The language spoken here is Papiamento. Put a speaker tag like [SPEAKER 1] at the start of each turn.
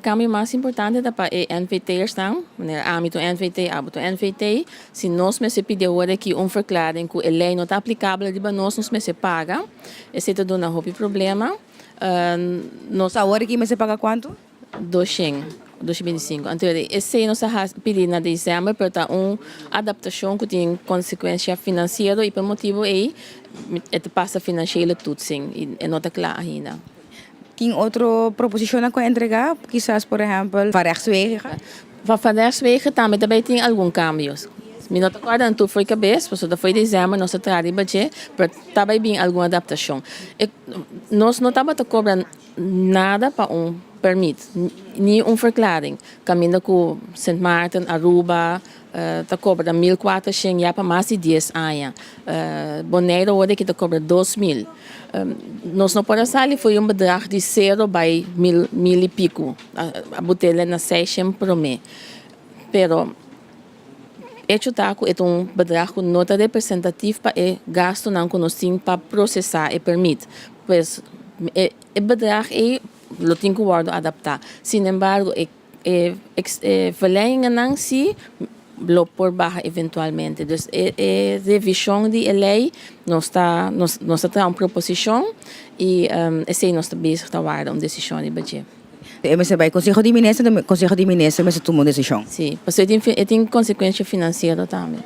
[SPEAKER 1] Kambio mas importante ta pa e NVT'ersnan, manera ami ta un NVT, abo ta un NVT, si nos mester pidi awor aki un verklaring ku e lei no ta aplikabel riba nos, nos mester paga. Esei ta duna hopi problema. Nos.
[SPEAKER 2] Awor aki mester paga kuantu?
[SPEAKER 1] Doshen, doshen binti sinku. Anto esei nos a hasi pidi na desèmber, pero ta un adaptashon ku tin konsekuensia finansiero i pa e motibu ei e ta pasa finanshiele toetsing i e no ta kla ainda.
[SPEAKER 2] Tin otro proposishonnan ku a entregá? Kisas por ehèmpel van rechtswege?
[SPEAKER 1] Van rechtswege tambe ta bay tin algun kambios. Mi no ta kòrda nan tur for kabes, pasobra ta for desèmber nos ta traha riba dje, pero ta bay bin algun adaptashon. E nos no tabata kobra nada pa un pèrmit, ni un verklaring, kaminda ku Sint Maarten, Aruba, ta kobra 1400 ya pa mas di 10 aña. Bonaire awor aki ta kobra 2000. Nos no por a sali for un bedrag di sero bai mil, mil i piku. A bot'el na seishent promé. Pero echo ta ku e ta un bedrag ku no ta representativ pa e gastunan ku nos tin pa prosesá e permit. Pues e bedrag ei lo tin ku wòrdu adaptá. Sinembargo e E verlengingennan si lo por baha eventualmente. Dus e e revishon di e lei nos ta nos nos ta traha un proposishon i esei nos ta bezig ta warda un desishon riba dje.
[SPEAKER 2] E mester bai Konseho di Minister, konseho di Minister mester tuma un desishon.
[SPEAKER 1] Si, pasobra e tin e tin konsekuensha finansiero tambe.